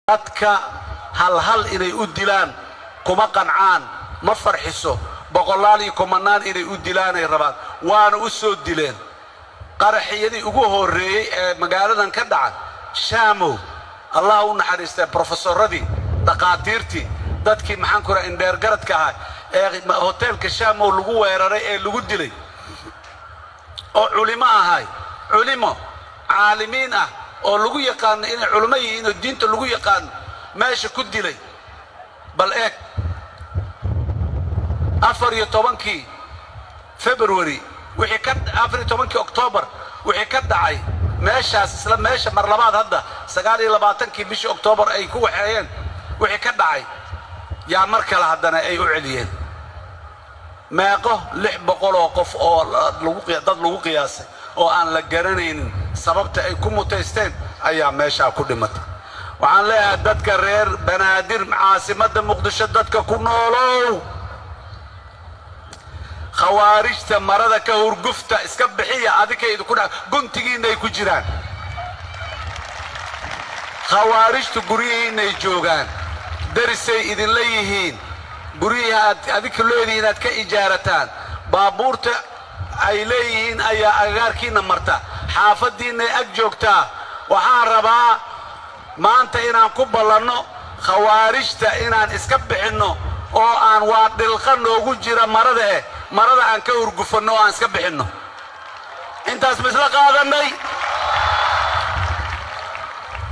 Dadka halhal inay u dilaan kuma qancaan, ma farxiso. Boqolaal iyo kumanaan inay u dilaanay rabaan, waana u soo dileen. Qaraxiyadii ugu horreeyey ee magaaladan ka dhaca, Shaamow, Allah u naxariistee, brofesoradii, dhakhaatiirtii, dadkii, maxaan ku raha, indheergaradka ahaa ee hoteelka Shaamow lagu weeraray ee lagu dilay, oo culimo ahay, culimo caalimiin ah oo lagu yaqaano inay culimo yihiin oo diinta lagu yaqaano, meesha ku dilay. Bal eeg, 14-kii February wixii ka, 14-kii Oktoobar wixii ka dhacay meeshaas, isla meesha mar labaad hadda 29-kii bishii Oktoobar ay ku waxeeyeen wixii ka dhacay, yaa mar kale haddana ay u celiyeen. Meeqo? 600 oo qof oo dad lagu qiyaasay oo aan la garanaynin sababta ay ku mutaysteen ayaa meeshaa ku dhimatay. Waxaan leeyahay dadka reer Banaadir, caasimadda Muqdisho dadka ku noolow, khawaarijta marada ka hurgufta, iska bixiya. Adikay idinku dha guntigiinay ku jiraan. Khawaarijtu guryihiinay joogaan, darisay idinla yihiin, guryihii aad adika leedihiin aad ka ijaarataan, baabuurta ay leeyihiin ayaa agagaarkiinna marta, xaafaddiinnay ag joogtaa. Waxaan rabaa maanta inaan ku ballanno khawaarijta inaan iska bixinno, oo aan waa dhilqa noogu jira marada eh, marada aan ka hurgufanno oo aan iska bixinno. Intaas ma isla qaadannay?